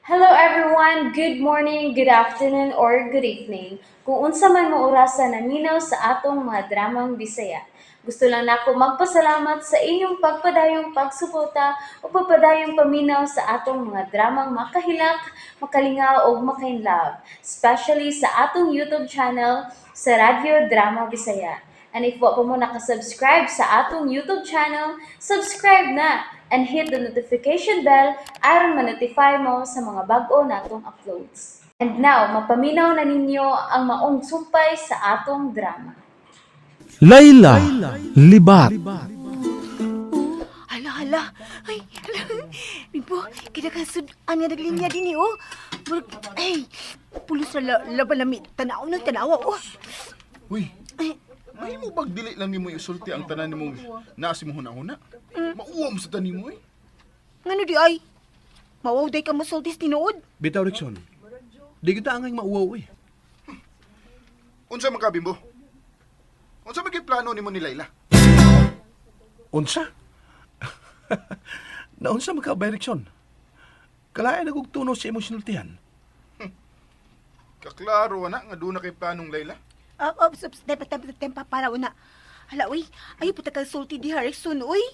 Hello everyone! Good morning, good afternoon, or good evening. Kung unsa man mo orasa naminaw sa atong mga dramang Bisaya. Gusto lang nako magpasalamat sa inyong pagpadayong pagsuporta o pagpadayong paminaw sa atong mga dramang makahilak, makalingaw ug makainlove, especially sa atong YouTube channel sa Radyo Drama Bisaya. And if wa pa mo nakasubscribe sa atong YouTube channel, subscribe na and hit the notification bell aron ma-notify mo sa mga bag-o natong uploads. And now, mapaminaw na ninyo ang maong sumpay sa atong drama. Layla Libat. Hala, hala. Ay, hala. Bimbo, kinakasud-an nga naglinya din eh, oh. Murag, ay, pulos na laban lami. Tanaw ng tanawa, oh. Uy, Ay, may mo bag dili lang nimo isulti ang tanan nimo naa si mo huna-huna? Mauwa mo sa tanin mo eh. Ngano di ay? Mawaw day ka mosultis tinuod. Bitaw, Rickson. Di kita angay mauwaw eh. Unsa man ka, Bimbo? Unsa man kay plano nimo ni Layla? Unsa? Naunsa man ka ba, Rickson? Kalain na kog tuno sa imong sinultihan. Kaklaro na nga doon na kay planong Layla. Ah, oh, subs, tempa, tempa, tempa, para una. Hala, uy, ay, puta ka sulti di Harrison, uy.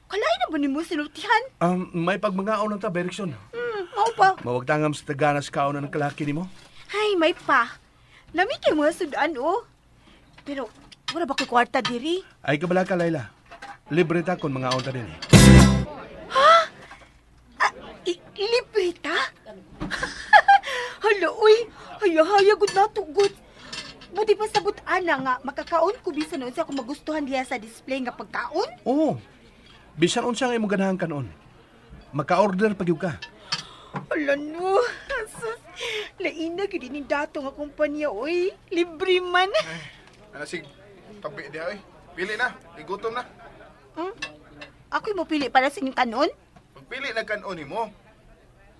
Kalain na ba nimo sinultihan? May pagmangaon lang ta, Rickson. Mao pa. Mawagtangam sa taganas kaon na ng kalaki nimo. Ay, may pa. Lami kay mga sudan, oh. Pero, wala ba ko'y kwarta diri? Ay kabala ka, Layla. Libre ta kung mangaon ta din eh. Ah, libre ta? Hala, uy. Haya-haya, gud na to, gud. Buti pa sabot ana nga, makakaon ko bisan unsa kung magustuhan diya sa display nga pagkaon. Oo. Bisan unsa nga imong ganahan kanon. Maka-order pag ka. Hala no, sus. Laina gyud ni dato nga kumpanya, uy. Libre man. Ana sig tabi diha eh. Pili na, igutom na. Ako'y mopili para sa inyong kanon. Pagpili na kanon nimo.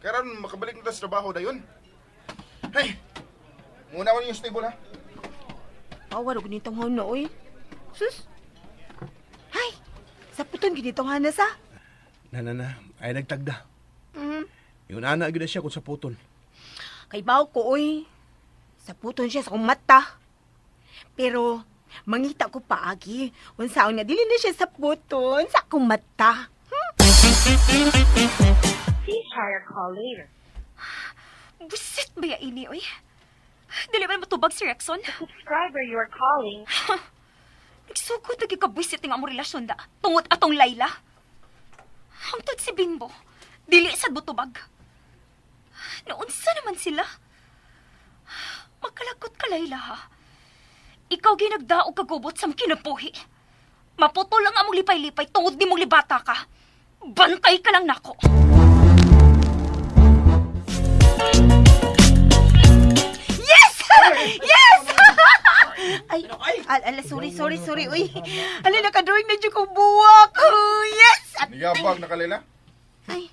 Karon makabalik na ta sa trabaho dayon. Hey. Muna ko yung stable ha. Awa ra ganitong hana, uy. Sus. Hay, saputon ganitong hana sa. Na na na, ay nagtagda. Yun ana gyud na siya kung sa putol. Kay baw ko, oy. Saputon siya sa akong mata. Pero, mangita ko paagi. Unsaon nga, dili na siya saputon sa akong mata. Busit ba ya ini, oy? Dili man matubag si Rexon? Subscriber you are calling Nagsugod na gyud ka busit nga among relasyon da. Tungod atong Layla. Hangtod si Bimbo. Dili sad butubag. Naunsa naman sila? Makalagot ka, Layla, ha? Ikaw ginagdaog kagubot sa mong kinabuhi. Maputol ang among lipay-lipay tungod ni mong libata ka. Bantay ka lang nako. Yes! Yes! Ay, ala, sorry, sorry, sorry. Uy, ala, nakadrawing na dyan kong buwak. Oh, yes! Niyabag na ka, Layla. Ay,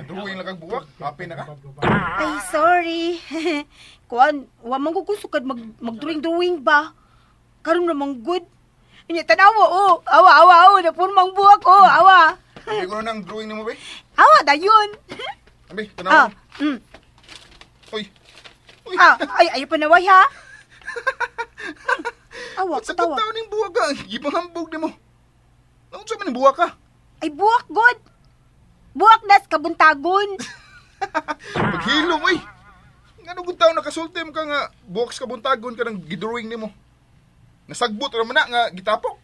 Drawing lang kag buwak, happy na ka. ay, sorry. Kuan, wa man ko kusukad mag-drawing-drawing ba? Karon namang good. Inya, tanawa, oh. Awa, awa, awa. Napurmang buwak, oh. Awa. Abi ko na nang drawing nimo be. Awa, dayon. Abi, Ah, tanaw. Uy. Uy. Ah, ay, ayaw pa naway, ha? Awa, Sa katawa. taon ning buwak ka, gipangambog nimo. Naunsa man ning buwak ka? Ay, buwak, god. Buwak nas kabuntagon. Paghilom oy. Ngano gud taon nakasulti mo ka nga buwak sa kabuntagon ka ng gidrawing nimo. Nasagbot ra man na nga gitapok.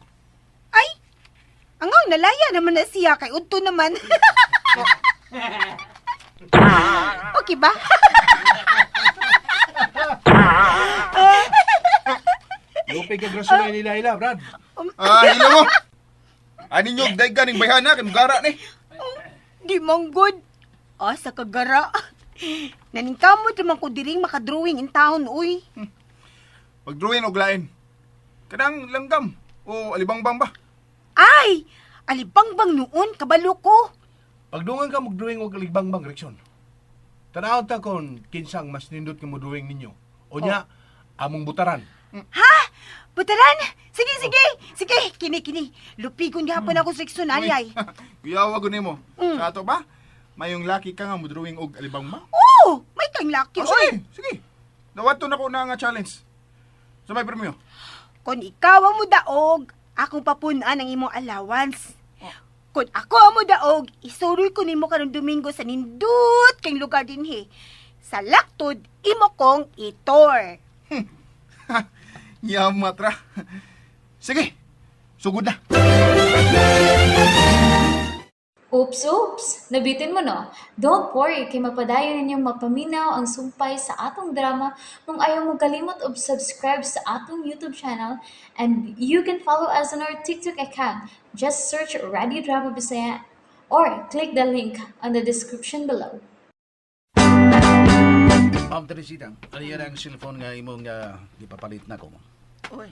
Ay, angaw, nalaya naman na siya. Kay udto naman. Okay ba? Lupi ka grasulay ni Layla, Brad. Ah, hilo mo. Ani nyo dayga ning bayhana kay mugara ni. Di man good. Ah, sa kagara. Naningkamot naman ko diring makadrawing in town, uy. Pag-drawing og lain. Kanang langgam o alibangbang ba? Ay, alibangbang noon, kabalo ko. Pagdungan ka magdrawing og ligbang-bang, Rickson. Tanawon ta kung kinsang mas nindot nga mo drawing ninyo. O nya, among butaran. Ha? Butaran? Sige, sige. Sige, kini, kini. Lupigon gihapon ako sa Rickson, ay, ay. Kuyawa gud nimo. Sa ato ba? Mayong laki ka nga mo drawing og alibangbang. Oh, Oh, may kang lucky, Oh, oy. sige, sige. Dawato na ko na nga challenge. Sa may premyo. Kung ikaw ang mudaog, akong papunan ang imong allowance. Kung ako ang mudaog, isuroy ko nimo karong Domingo sa nindut kay lugar dinhi. Sa laktod, imo kong itor. Yamat ra. Sige, sugod na. Oops, oops! Nabitin mo no? Don't worry, kay mapadayon ninyong mapaminaw ang sumpay sa atong drama kung ayaw mo kalimot og subscribe sa atong YouTube channel, and you can follow us on our TikTok account. Just search Radio Drama Bisaya or click the link on the description below. Ma'am Teresita, ano yan ang cellphone nga imong gipapalit na ko? Uy,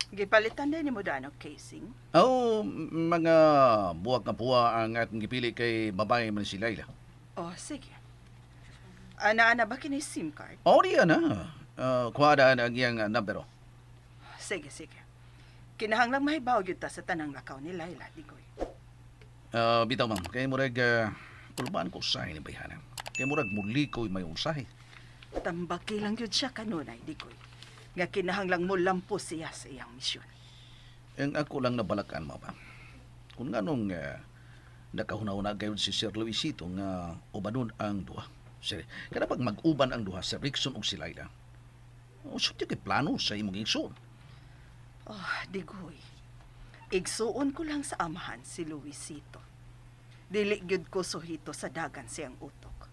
gipalitan din ni mo daan og casing. Oo, mga buwag nga puwa ang akong gipili kay babae man si Laila. Oh, sige. Ana-ana ba kini SIM card? Oo, diyan na. Kuha na ang iyang number. Oh. Sige, sige. Kinahanglang mahibaw gyud ta sa tanang lakaw ni Laila, digoy. Bitaw ma'am, kay murag kulbaan ko usahay ni bayhana. Kay murag muli ko'y may usahay. Tambaki lang gyud siya kanunay, digoy. Nga kinahanglang mo lampo siya sa iyang misyon. Ang ako lang nabalakan mo ba? Kung nga nung nakahuna-huna gayon si Sir Luisito nga ubanon ang duha. Sir, kada pag mag-uban ang duha, Sir Rickson ug si Laila, o so, kay plano sa imong igsoon. Oh, digoy. Igsuon ko lang sa amahan si Luisito. Dili gyud ko suhito sa dagan siyang utok.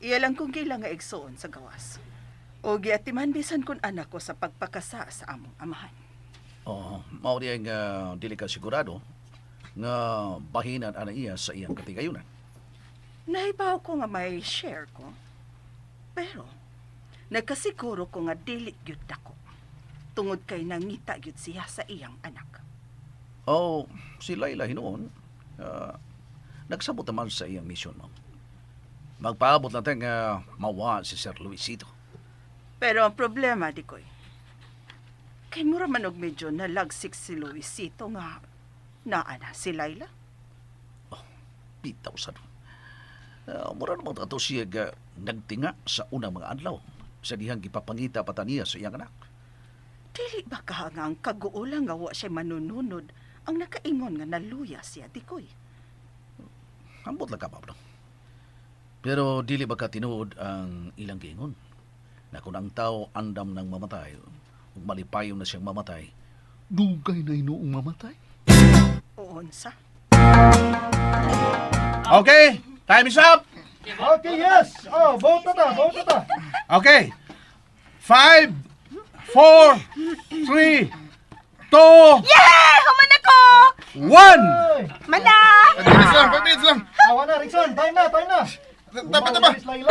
Iya lang kong kailang nga igsuon sa gawas. O giatiman bisan kun anak ko sa pagpakasa sa among amahan. Oo, mao diay nga dili ka sigurado nga bahinan ana iya sa iyang katigayunan. Nahibaw ko nga may share ko. Pero, nagkasiguro ko nga dili gyud dako. Tungod kay nangita gyud siya sa iyang anak. Oh, si Laila hinuon, nagsabot naman sa iyang misyon mo. Magpaabot natin nga mawa si Sir Luisito. Pero ang problema, Dikoy, kay mura man og medyo nalagsik si Luisito nga naa na si Laila. Bitaw sa doon. Mura naman ato siya ga, nagtinga sa unang mga adlaw sa dihang gipapangita pa ta niya sa iyang anak. Dili ba ka nga ang kaguolang nga wa siya manununod ang nakaingon nga naluya siya, Dikoy? Ambot lang ka, Pablo. Pero dili ba ka tinuod ang ilang giingon? Na kung ang tao andam ng mamatay, ug malipayon na siyang mamatay, dugay na inoong mamatay. Uunsa? Okay, time is up. Okay, yes. Oh, vote na ta, vote na ta. Okay. 5, 4, 3, 2, Yeah! Human ako! 1. Mana! 5 minutes lang, 5 minutes lang. Awa na, Rickson. Time na, time na. Tama, tama. Miss Laila.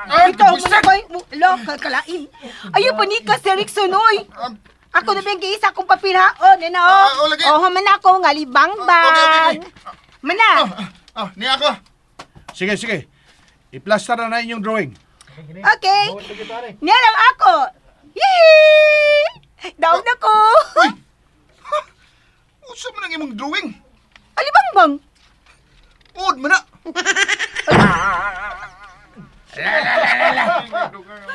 Ah, Ikaw, buset! human ako! Lo, kalain. Ayaw pa ni ka, si Rickson, oy! Ako na ba yung giisa akong papel, ha? Oh, nena, oh. Ah, oh, lagi. Oh, human ako, nga libang-bang. Ah, okay, okay, okay. Mana! Ah, niya ako. Sige, sige. I-plaster na na inyong drawing. Okay. Vote na kita rin. Niya lang ako. Yee! Down ako. Uy! Ha? Usa man ang imong drawing. Alibang-bang. Uod man na.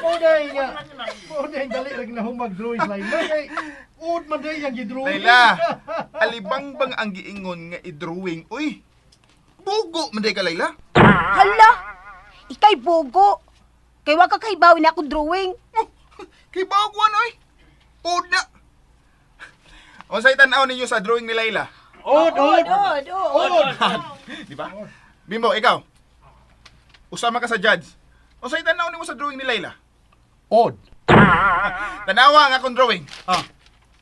Uday nga. Uday, dali lang na humag drawing Laila. Kay, ud man day ang gidrawing. Laila, alibangbang ang giingon nga i-drawing. Uy, bugo man day ka, Laila. Hala! Ikay bogo. Kay wa ka kahibaw na akong drawing. Oh, kay bagwan oy. Uod na. Unsay tan-aw ninyo sa drawing ni Laila? Ud, ud. Od, od. Di ba? Bimbo, ikaw. Usama ka sa judge. Unsay tan-aw nimo sa drawing ni Laila? Odd. Tanawa ang akong drawing. Ah,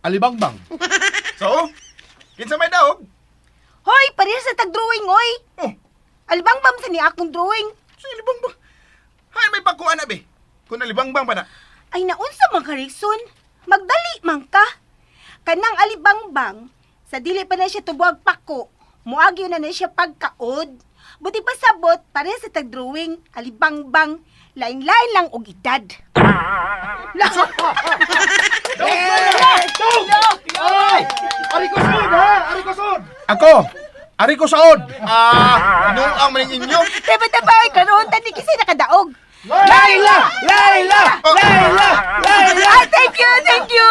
alibangbang. So, kinsa may daog? Hoy, pareha sa tag-drawing, oy. Oh, Alibang-bang sa ni akong drawing. sa libangbang. Hay may pagkuan na be. Kung nalibangbang pa na. Ay naunsa man ka, Rickson? Magdali man ka. Kanang alibangbang, sa dili pa na siya tubuag pako, muagyo na na siya pagkaod. Buti pa sabot, pareha sa tag-drawing, alibangbang, lain-lain lang og edad. Ay! Ari ko sud, ha? Ari ko sud. Ako, Ari ko saod. Ah, inuang man inyo. Teba tabay, karon ta ni kasi nakadaog. Laila! Laila! Laila! Laila! Ah, thank you, thank you.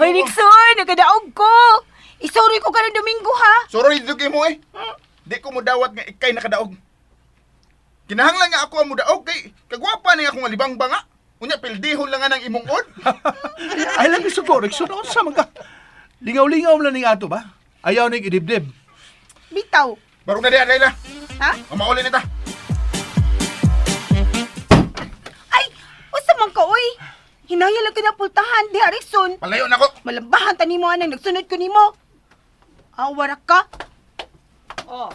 Hoy, Rickson, nakadaog ko. Isuri ko karon Domingo ha. Suroy dito kay mo eh. Di ko mudawat nga ikay nakadaog. Kinahanglan nga ako ang mudaog kay kagwapa ni akong alibang banga. Unya pildihon lang nga ng imong od. Ay lang gusto ko, Rickson. Unsa man ka? Lingaw-lingaw man lang ning ato ba? Ayaw ning idibdib. Bitaw. Barong na diha, Laila. Ha? Mamauli na ta. Ay, usa man ka oy. Hinaya lang ka na pultahan, diha Rickson. Palayo na ko. Malambahan ta nimo anang nagsunod ko nimo. Awara ka. Oh,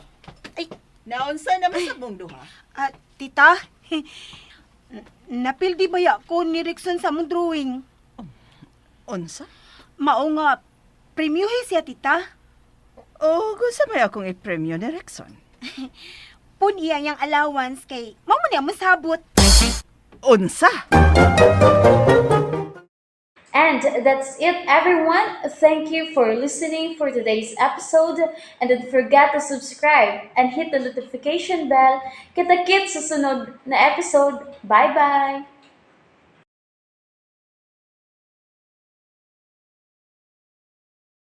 Ay, naunsa naman sa mong duha? ah, tita. Napildi ba ya ko ni Rickson sa mong drawing? Unsa? Mao nga, premyuhi siya, tita. Oh, gusto may akong ipremyo ni Rickson. Pun iya yang allowance kay mao man niya masabot. Unsa? And that's it, everyone. Thank you for listening for today's episode. And don't forget to subscribe and hit the notification bell. Kita-kits sa sunod na episode. Bye-bye!